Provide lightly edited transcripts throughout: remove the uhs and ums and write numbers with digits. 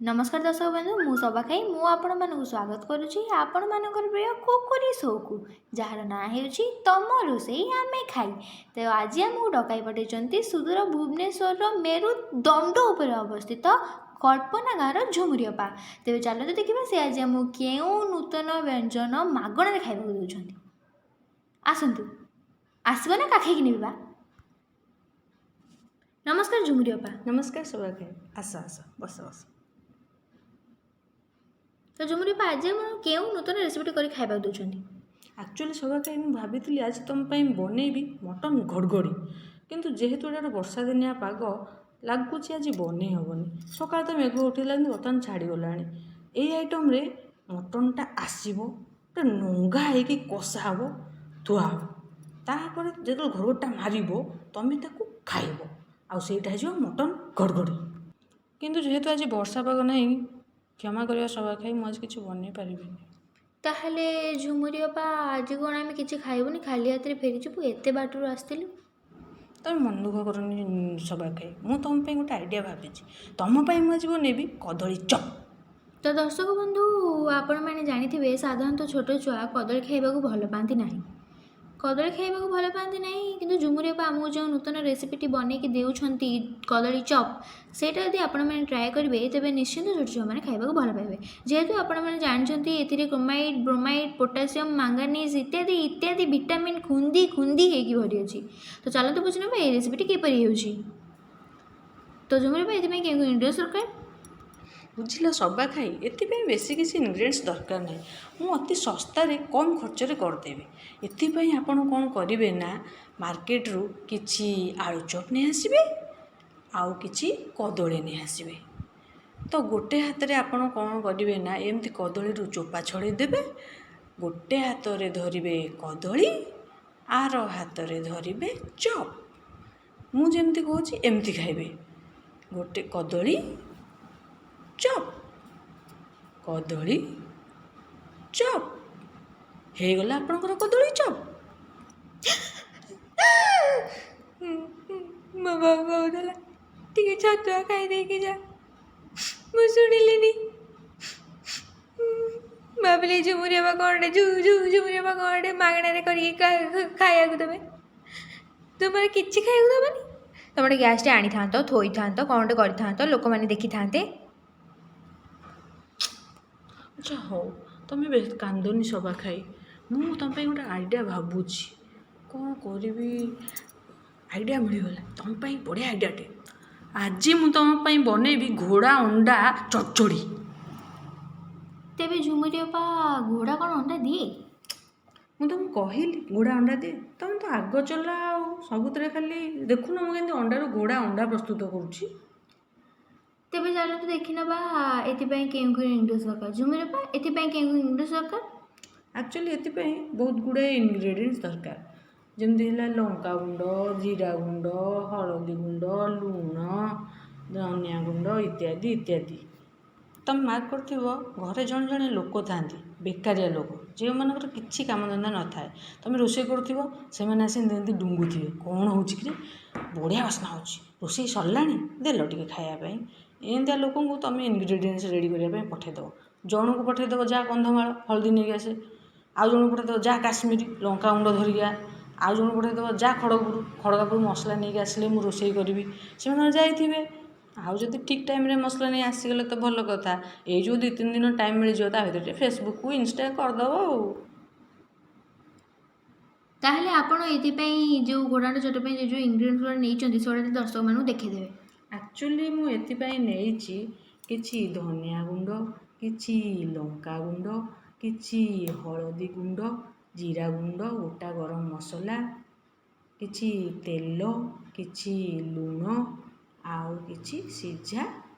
ନମସ୍କାର ଦର୍ଶକ ବନ୍ଧୁ, ମୁଁ ସବା ଖାଇ ମୁଁ ଆପଣମାନଙ୍କୁ ସ୍ୱାଗତ କରୁଛି ଆପଣମାନଙ୍କର ପ୍ରିୟ କୁକୁରି ଶୋକୁ, ଯାହାର ନାଁ ହେଉଛି ତମ ରୋଷେଇ ଆମେ ଖାଇ। ତ ଆଜି ଆମକୁ ଡକାଇ ପଠାଇଛନ୍ତି ସୁଦୂର ଭୁବନେଶ୍ୱରର ମେରୁ ଦଣ୍ଡ ଉପରେ ଅବସ୍ଥିତ କଳ୍ପନା ଗାଁର ଝୁମୁରି ଅପା। ତେବେ ଚାଲନ୍ତୁ ଦେଖିବା ସେ ଆଜି ଆମକୁ କେଉଁ ନୂତନ ବ୍ୟଞ୍ଜନ ମାଗଣାରେ ଖାଇବାକୁ ଦେଉଛନ୍ତି। ଆସନ୍ତୁ, ଆସିବ ନା କାଖେଇକି ନେବି ବା? ନମସ୍କାର ଝୁମୁରି ଅପା। ନମସ୍କାର ସବାଖାଇ, ଆସ ଆସ, ବସ ବସ। ତ ଝୁମୁରି ଅପା, ଆଜି ଆମକୁ କେଉଁ ନୂତନ ରେସିପିଟି କରି ଖାଇବାକୁ ଦେଉଛନ୍ତି? ଆକ୍ଚୁଆଲି ସବାଖାଇ, ମୁଁ ଭାବିଥିଲି ଆଜି ତୁମ ପାଇଁ ବନେଇବି ମଟନ୍ ଘଡ଼ଘଡ଼ି, କିନ୍ତୁ ଯେହେତୁ ଏଇଟା ଗୋଟେ ବର୍ଷା ଦିନିଆ ପାଗ ଲାଗୁଛି, ଆଜି ବନେଇ ହେବନି। ସକାଳେ ତ ମେଘ ଉଠେଇଲା, କିନ୍ତୁ ବର୍ତ୍ତମାନ ଛାଡ଼ିଗଲାଣି। ଏଇ ଆଇଟମ୍ରେ ମଟନ୍ଟା ଆସିବ, ଗୋଟେ ନଙ୍ଗା ହେଇକି କଷା ହେବ, ଥୁଆ ହେବ। ତାପରେ ଯେତେବେଳେ ଘଡ଼ଘଡ଼ିଟା ମାରିବ, ତୁମେ ତାକୁ ଖାଇବ ଆଉ ସେଇଟା ହେଇଯିବ ମଟନ୍ ଘଡ଼ଘଡ଼ି। କିନ୍ତୁ ଯେହେତୁ ଆଜି ବର୍ଷା ପାଗ ନାହିଁ, କ୍ଷମା କରିବା ସବା ଖାଇ, ମୁଁ ଆଜି କିଛି ବନେଇ ପାରିବିନି। ତାହେଲେ ଝୁମୁରି ଅପା, ଆଜି କ'ଣ ଆମେ କିଛି ଖାଇବୁନି, ଖାଲି ହାତରେ ଫେରିଯିବୁ? ଏତେ ବାଟରୁ ଆସିଥିଲୁ। ତମେ ମନ ଦୁଃଖ କରନି ସବା ଖାଇ, ମୁଁ ତୁମ ପାଇଁ ଗୋଟେ ଆଇଡ଼ିଆ ଭାବିଛି। ତୁମ ପାଇଁ ମୁଁ ଆଜି ବନେଇବି କଦଳୀ ଚପ୍। ତ ଦର୍ଶକ ବନ୍ଧୁ, ଆପଣମାନେ ଜାଣିଥିବେ, ସାଧାରଣତଃ ଛୋଟ ଛୁଆ କଦଳୀ ଖାଇବାକୁ ଭଲ ପାଆନ୍ତି ନାହିଁ। କଦଳୀ ଖାଇବାକୁ ଭଲ ପାଆନ୍ତି ନାହିଁ, କିନ୍ତୁ ଝୁମୁରି ଅପା ଆମକୁ ଯେଉଁ ନୂତନ ରେସିପିଟି ବନେଇକି ଦେଉଛନ୍ତି, କଦଳୀ ଚପ୍, ସେଇଟା ଯଦି ଆପଣମାନେ ଟ୍ରାଏ କରିବେ, ତେବେ ନିଶ୍ଚିନ୍ତ ଛୋଟ ଛୁଆମାନେ ଖାଇବାକୁ ଭଲ ପାଇବେ। ଯେହେତୁ ଆପଣମାନେ ଜାଣିଛନ୍ତି, ଏଥିରେ କ୍ରୋମାଇଟ୍, ବ୍ରୋମାଇଟ୍, ପୋଟାସିୟମ୍, ମାଙ୍ଗାନିଜ୍ ଇତ୍ୟାଦି ଇତ୍ୟାଦି ଭିଟାମିନ୍ ଖୁନ୍ଦି ଖୁନ୍ଦି ହେଇକି ଭରି ଅଛି। ତ ଚାଲନ୍ତୁ ବୁଝିନେବା ଏହି ରେସିପିଟି କିପରି ହେଉଛି। ତ ଝୁମୁରି ଅପା, ଏଥିପାଇଁ କେଉଁ କେଉଁ ଇନଗ୍ରିଡ଼ିଏଣ୍ଟସ୍ ଦରକାର? ବୁଝିଲ ସବା ଖାଇ, ଏଥିପାଇଁ ବେଶୀ କିଛି ଇନଗ୍ରିଡ଼ିଏଣ୍ଟସ୍ ଦରକାର ନାହିଁ। ମୁଁ ଅତି ଶସ୍ତାରେ, କମ୍ ଖର୍ଚ୍ଚରେ କରିଦେବି। ଏଥିପାଇଁ ଆପଣ କ'ଣ କରିବେ ନା, ମାର୍କେଟରୁ କିଛି ଆଳୁ ଚପ୍ ନେଇ ଆସିବେ ଆଉ କିଛି କଦଳୀ ନେଇ ଆସିବେ। ତ ଗୋଟେ ହାତରେ ଆପଣ କ'ଣ କରିବେ ନା, ଏମିତି କଦଳୀରୁ ଚୋପା ଛଡ଼େଇ ଦେବେ। ଗୋଟେ ହାତରେ ଧରିବେ କଦଳୀ, ଆର ହାତରେ ଧରିବେ ଚପ୍। ମୁଁ ଯେମିତି କହୁଛି ଏମିତି ଖାଇବେ। ଗୋଟେ କଦଳୀ ଚପ୍, କଦଳୀ ଚପ୍, ହେଇଗଲା ଆପଣଙ୍କର କଦଳୀ ଚପ୍। ମୋ ବୋଉ କହୁଥିଲା ଟିକେ ଛତୁଆ ଖାଇ ଦେଇକି ଯା, ମୁଁ ଶୁଣିଲିନି। ଭାବିଲି ଝୁମୁରି ଅପା କ'ଣଟେ ଝୁମୁରି ଅପା କ'ଣଟେ ମାଗଣାରେ କରିକି ଖାଇବାକୁ ଦେବେ। ତୁମର କିଛି ଖାଇବାକୁ ଦେବନି? ତମେ ଗୋଟେ ଗ୍ୟାସ୍ଟେ ଆଣିଥାନ୍ତ, ଥୋଇଥାନ୍ତ, କ'ଣଟେ କରିଥାନ୍ତ, ଲୋକମାନେ ଦେଖିଥାନ୍ତେ। ଆଚ୍ଛା ହଉ, ତୁମେ ବେଶୀ କାନ୍ଦନି ସବା ଖାଇ। ମୁଁ ତୁମ ପାଇଁ ଗୋଟେ ଆଇଡ଼ିଆ ଭାବୁଛି, କ'ଣ କରିବି। ଆଇଡ଼ିଆ ମିଳିଗଲା, ତୁମ ପାଇଁ ବଢ଼ିଆ ଆଇଡ଼ିଆଟେ। ଆଜି ମୁଁ ତୁମ ପାଇଁ ବନେଇବି ଘୋଡ଼ା ଅଣ୍ଡା ଚଡ଼ଚଡ଼ି। ତେବେ ଝୁମୁରି ଅପା, ଘୋଡ଼ା କ'ଣ ଅଣ୍ଡା ଦିଏ? ମୁଁ ତୁମକୁ କହିଲି ଘୋଡ଼ା ଅଣ୍ଡା ଦିଏ? ତୁମେ ତ ଆଗ ଚଲା ଆଉ ସବୁଥିରେ ଖାଲି। ଦେଖୁନ, ମୁଁ କେମିତି ଅଣ୍ଡାରୁ ଘୋଡ଼ା ଅଣ୍ଡା ପ୍ରସ୍ତୁତ କରୁଛି। ତେବେ ଚାଲନ୍ତୁ ଦେଖିନେବା ଏଥିପାଇଁ କେଉଁ କେଉଁ ଇନଗ୍ରିଡ଼ିଏଣ୍ଟସ୍ ଦରକାର। ଝୁମୁରି ଅପା, ଏଥିପାଇଁ କେଉଁ କେଉଁ ଇନଗ୍ରିଡ଼ିଏଣ୍ଟସ୍ ଦରକାର? ଆକ୍ଚୁଆଲି ଏଥିପାଇଁ ବହୁତ ଗୁଡ଼ାଏ ଇନଗ୍ରିଡ଼ିଏଣ୍ଟସ୍ ଦରକାର, ଯେମିତି ହେଲା ଲଙ୍କା ଗୁଣ୍ଡ, ଜିରା ଗୁଣ୍ଡ, ହଳଦୀ ଗୁଣ୍ଡ, ଲୁଣ, ଧନିଆ ଗୁଣ୍ଡ ଇତ୍ୟାଦି ଇତ୍ୟାଦି। ତମେ ମାର୍କ କରିଥିବ, ଘରେ ଜଣେ ଜଣେ ଲୋକ ଥାଆନ୍ତି, ବେକାରିଆ ଲୋକ, ଯେଉଁମାନଙ୍କର କିଛି କାମଧନ୍ଦା ନଥାଏ। ତମେ ରୋଷେଇ କରୁଥିବ, ସେମାନେ ଆସି ଏମିତି ଏମିତି ଡୁଙ୍ଗୁଥିବେ, "କ'ଣ ହେଉଛି କିରେ? ବଢ଼ିଆ ବାସ୍ନା ହେଉଛି, ରୋଷେଇ ସରିଲାଣି? ଦେଲ ଟିକେ ଖାଇବା ପାଇଁ।" ଏମିତିଆ ଲୋକଙ୍କୁ ତମେ ଇନଗ୍ରିଡ଼ିଏଣ୍ଟସ୍ ରେଡ଼ି କରିବା ପାଇଁ ପଠାଇଦେବ। ଜଣକୁ ପଠାଇଦେବ, "ଯା କନ୍ଧମାଳ, ହଳଦୀ ନେଇକି ଆସେ।" ଆଉ ଜଣକୁ ପଠାଇଦେବ, "ଯା କାଶ୍ମୀର, ଲଙ୍କା ଗୁଣ୍ଡ ଧରିକି ଆ।" ଆଉ ଜଣକୁ ପଠାଇଦେବ, "ଯା ଖଡ଼ଗପୁର, ଖଡ଼ଗପୁର ମସଲା ନେଇକି ଆସିଲେ ମୁଁ ରୋଷେଇ କରିବି।" ସେମାନେ ଯାଇଥିବେ, ଆଉ ଯଦି ଠିକ୍ ଟାଇମ୍ରେ ମସଲା ନେଇ ଆସିଗଲେ ତ ଭଲ କଥା। ଏଇ ଯେଉଁ 2-3 ଦିନ ଟାଇମ୍ ମିଳିଯିବ, ତା ଭିତରେ ଟିକେ ଫେସବୁକ୍, ଇନଷ୍ଟା କରିଦେବ ଆଉ। ତାହେଲେ ଆପଣ ଏଥିପାଇଁ ଯେଉଁ ଘୋଡ଼ା ଅଣ୍ଡା ଚଟଣି ପାଇଁ ଯେଉଁ ଯେଉଁ ଇନଗ୍ରିଡ଼ିଏଣ୍ଟସ୍ ଗୁଡ଼ା ନେଇଛନ୍ତି, ସେଗୁଡ଼ା ଟିକେ ଦର୍ଶକମାନଙ୍କୁ ଦେଖେଇଦେବେ। ଆକ୍ଚୁଆଲି ମୁଁ ଏଥିପାଇଁ ନେଇଛି କିଛି ଧନିଆ ଗୁଣ୍ଡ, କିଛି ଲଙ୍କା ଗୁଣ୍ଡ, କିଛି ହଳଦୀ ଗୁଣ୍ଡ, ଜିରା ଗୁଣ୍ଡ, ଗୋଟା ଗରମ ମସଲା, କିଛି ତେଲ, କିଛି ଲୁଣ ଆଉ କିଛି ସିଝା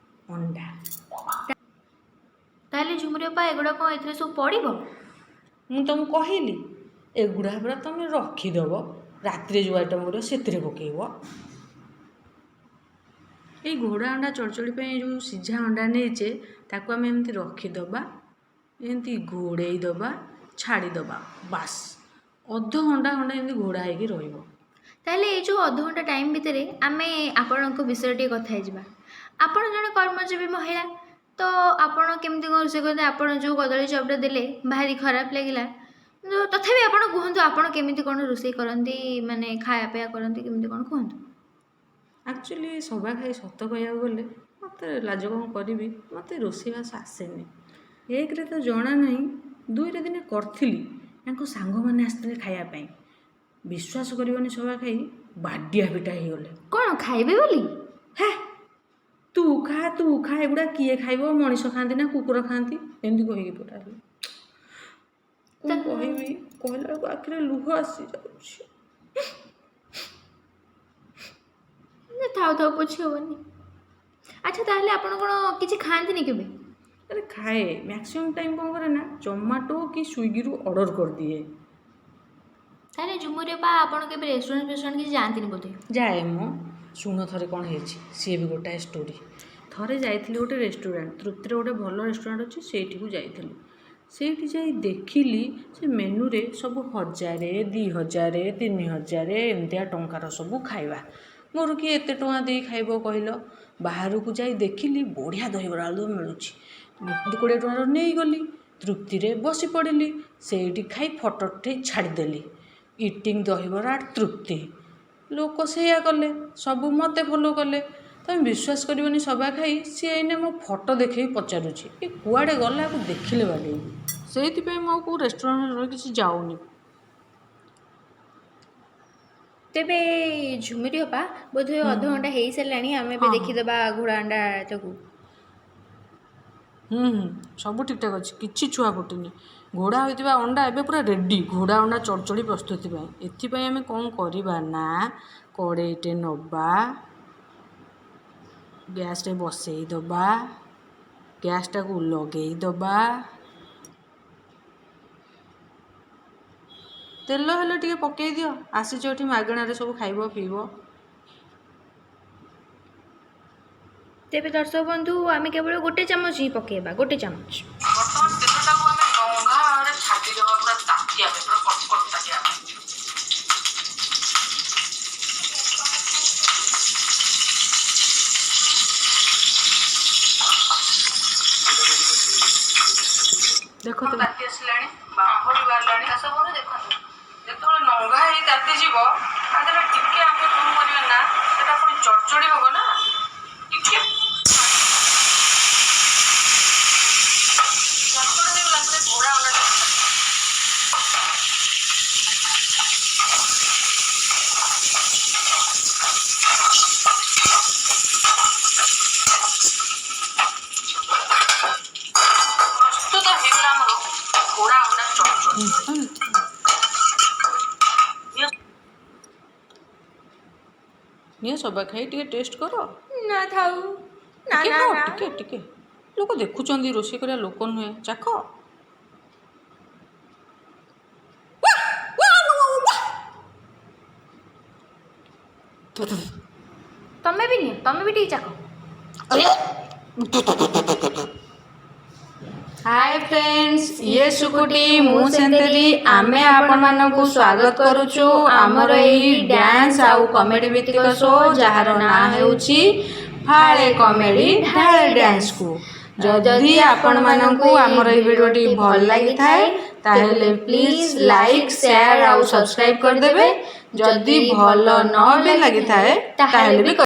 ଅଣ୍ଡା। ତାହେଲେ ଝୁମୁରି ଅପା, ଏଗୁଡ଼ା କ'ଣ ଏଥିରେ ସବୁ ପଡ଼ିବ? ମୁଁ ତୁମକୁ କହିଲି, ଏଗୁଡ଼ା ପୁରା ତୁମେ ରଖିଦେବ, ରାତିରେ ଯେଉଁ ଆଇଟମ୍ କରିବ ସେଥିରେ ପକାଇବ। ଏଇ ଘୋଡ଼ା ଅଣ୍ଡା ଚଡ଼ଚଡ଼ି ପାଇଁ ଯେଉଁ ସିଝା ଅଣ୍ଡା ନେଇଛେ, ତାକୁ ଆମେ ଏମିତି ରଖିଦେବା, ଏମିତି ଘୋଡ଼େଇ ଦେବା, ଛାଡ଼ିଦେବା। ବାସ୍, ଅଧଘଣ୍ଟା ଖଣ୍ଡେ ଏମିତି ଘୋଡ଼ା ହେଇକି ରହିବ। ତାହେଲେ ଏଇ ଯେଉଁ ଅଧଘଣ୍ଟା ଟାଇମ୍ ଭିତରେ ଆମେ ଆପଣଙ୍କ ବିଷୟରେ ଟିକେ କଥା ହେଇଯିବା। ଆପଣ ଜଣେ କର୍ମଜୀବୀ ମହିଳା। ତ ଆପଣ କେମିତି କ'ଣ ରୋଷେଇ କରନ୍ତି? ଆପଣ ଯେଉଁ କଦଳୀ ଚପ୍ଟା ଦେଲେ ଭାରି ଖରାପ ଲାଗିଲା, କିନ୍ତୁ ତଥାପି ଆପଣ କୁହନ୍ତୁ ଆପଣ କେମିତି କ'ଣ ରୋଷେଇ କରନ୍ତି, ମାନେ ଖାଇବା ପିଇବା କରନ୍ତି କେମିତି କ'ଣ କୁହନ୍ତୁ। ଆକ୍ଚୁଆଲି ସବା ଖାଇ ସତ କହିବାକୁ ଗଲେ ମୋତେ ଲାଜ କ'ଣ କରିବି, ମୋତେ ରୋଷେଇବାସ ଆସେନି। ଏକରେ ତ ଜଣା ନାହିଁ, ଦୁଇରେ ଦିନେ କରିଥିଲି, ତାଙ୍କ ସାଙ୍ଗମାନେ ଆସିଥିଲେ ଖାଇବା ପାଇଁ। ବିଶ୍ୱାସ କରିବନି ସବା ଖାଇ, ବାଡ଼ିଆ ପିଟା ହେଇଗଲେ। କ'ଣ ଖାଇବେ ବୋଲି? ହେ, ତୁ ଖା ତୁ ଖା, ଏଗୁଡ଼ା କିଏ ଖାଇବ, ମଣିଷ ଖାଆନ୍ତି ନା କୁକୁର ଖାଆନ୍ତି, ଏମିତି କହିକି ପୁରା ହେଲେ। କ'ଣ କହିବି, କହିଲା ବେଳକୁ ଆଖିରେ ଲୁହ ଆସିଯାଉଛି। ନା, ଥାଉ ଥାଉ, ପୋଛି ହେବନି। ଆଚ୍ଛା, ତାହେଲେ ଆପଣ କ'ଣ କିଛି ଖାଆନ୍ତିନି କେବେ? ଆରେ ଖାଏ, ମ୍ୟାକ୍ସିମମ୍ ଟାଇମ୍ କ'ଣ କରେ ନା ଜମାଟୋ କି ସ୍ୱିଗିରୁ ଅର୍ଡ଼ର କରିଦିଏ। ତାହେଲେ ଝୁମୁରି ଅପା, ଆପଣ କେବେ ରେଷ୍ଟୁରାଣ୍ଟ ଫେଷ୍ଟୁରାଣ୍ଟ କିଛି ଯାଆନ୍ତିନି ବୋଧେ? ଯାଏ ମୁଁ। ଶୁଣ, ଥରେ କ'ଣ ହେଇଛି, ସିଏ ବି ଗୋଟାଏ ଷ୍ଟୋରି। ଥରେ ଯାଇଥିଲି ଗୋଟେ ରେଷ୍ଟୁରାଣ୍ଟ, ତୃପ୍ତିର ଗୋଟେ ଭଲ ରେଷ୍ଟୁରାଣ୍ଟ ଅଛି, ସେଇଠିକୁ ଯାଇଥିଲି। ସେଇଠି ଯାଇ ଦେଖିଲି ସେ ମେନୁରେ ସବୁ 1000, 2000, 3000 ଏମିତିଆ ଟଙ୍କାର ସବୁ ଖାଇବା। ମୋର କିଏ ଏତେ ଟଙ୍କା ଦେଇ ଖାଇବ କହିଲ? ବାହାରକୁ ଯାଇ ଦେଖିଲି ବଢ଼ିଆ ଦହିବରା ଆଳୁଦମ ମିଳୁଛି, 20 ଟଙ୍କାର ନେଇଗଲି, ତୃପ୍ତିରେ ବସି ପଡ଼ିଲି। ସେଇଠି ଖାଇ ଫଟୋ ଉଠେଇ ଛାଡ଼ିଦେଲି, ଇଟିଂ ଦହିବରା ଆଟ୍ ତୃପ୍ତି। ଲୋକ ସେଇଆ କଲେ, ସବୁ ମୋତେ ଫଲୋ କଲେ। ତମେ ବିଶ୍ୱାସ କରିବନି ସବା ଖାଇ, ସିଏ ଏଇନେ ମୋ ଫଟୋ ଦେଖେଇ ପଚାରୁଛି ଏ କୁଆଡ଼େ ଗଲା, ଆକୁ ଦେଖିଲେ ବାଡ଼େଇବି। ସେଇଥିପାଇଁ ମୁଁ ଆଉ କେଉଁ ରେଷ୍ଟୁରାଣ୍ଟରେ କିଛି ଯାଉନି। ତେବେ ଝୁମୁରି ଅପା, ବୋଧେ ଅଧଘଣ୍ଟା ହେଇସାରିଲାଣି, ଆମେ ଏବେ ହଁ। ଦେଖିଦେବା ଘୋଡ଼ା ଅଣ୍ଡାଟାକୁ। ହୁଁ ହୁଁ ସବୁ ଠିକ୍ଠାକ୍ ଅଛି, କିଛି ଛୁଆ ଫୁଟିନି। ଘୋଡ଼ା ହୋଇଥିବା ଅଣ୍ଡା ଏବେ ପୁରା ରେଡ଼ି ଘୋଡ଼ା ଅଣ୍ଡା ଚଡ଼ଚଡ଼ି ପ୍ରସ୍ତୁତି ପାଇଁ। ଏଥିପାଇଁ ଆମେ କ'ଣ କରିବା ନା କଡ଼େଇଟେ ନେବା, ଗ୍ୟାସ୍ରେ ବସେଇଦେବା, ଗ୍ୟାସ୍ଟାକୁ ଲଗେଇଦେବା, ତେଲ ହେଲେ ଟିକେ ପକେଇ ଦିଅ, ଆସିଛ ଏଠି ମାଗଣାରେ ସବୁ ଖାଇବ ପିଇବ। ତେବେ ଦର୍ଶକ ବନ୍ଧୁ, ଆମେ କେବଳ ଗୋଟେ ଚାମଚ ହିଁ ପକେଇବା, ଗୋଟେ ଚାମଚ। ବର୍ତ୍ତମାନ ତେଲଟାକୁ ଆମେ ଲଙ୍ଘାରେ ଛାଡ଼ିଦେବା ପୁରା ତାତିଆ ପାଇଁ, ପୁରା କଟକଟ ତାତିଆ ପାଇଁ। ଦେଖ ତ ତାତି ଆସିଲାଣି, ବାମ୍ଫ ବି ବାହାରିଲାଣି। ଦର୍ଶକ ବନ୍ଧୁ ଦେଖନ୍ତୁ। ଯେତେବେଳେ ନଙ୍ଗା ହେଇ ତାତିଯିବ, ତା ଦେହରେ ଟିକେ ଆମେ କ'ଣ କରିବା ନା ସେଟା ପୁଣି ଚଡ଼ଚଡ଼ି ହବ ନା, ଟିକେ ଚଡ଼ଚଡ଼ି ହେଇଗଲା ପରେ ଘୋଡ଼ା ଅଣ୍ଡାଟା। ପ୍ରସ୍ତୁତ ହେଇଗଲା ଆମର ଘୋଡ଼ା ଅଣ୍ଡା ଚଡ଼ଚଡ଼ି। ନିଅ ସବା ଖାଇ, ଟିକେ ଟେଷ୍ଟ କର। ନା ଥାଉ, ନା। ଟିକେ ନା। ଖାଅ। ନା। ଟିକେ ଟିକେ, ଲୋକ ଦେଖୁଛନ୍ତି, ରୋଷେଇ କରିବା ଲୋକ ନୁହେଁ, ଚାଖ। ତମେ ବି ନିଅ, ତମେ ବି ଟିକେ ଚାଖ। ହାଏ ଫ୍ରେଣ୍ଡସ୍, ଇଏ ସୁକୁଟି, ମୁଁ ସେନ୍ତେରି। ଆମେ ଆପଣମାନଙ୍କୁ ସ୍ୱାଗତ କରୁଛୁ ଆମର ଏହି ଡ୍ୟାନ୍ସ ଆଉ କମେଡ଼ି ଭିତ୍ତିକ ଶୋ, ଯାହାର ନାଁ ହେଉଛି ଫାଳେ କମେଡ଼ି ଢାଳେ ଡ୍ୟାନ୍ସକୁ। ଯଦି ଆପଣମାନଙ୍କୁ ଆମର ଏହି ଭିଡ଼ିଓଟି ଭଲ ଲାଗିଥାଏ, ତାହେଲେ ପ୍ଲିଜ୍ ଲାଇକ୍, ସେୟାର ଆଉ ସବସ୍କ୍ରାଇବ୍ କରିଦେବେ। ଯଦି ଭଲ ନ ବି ଲାଗିଥାଏ, ତାହେଲେ ବି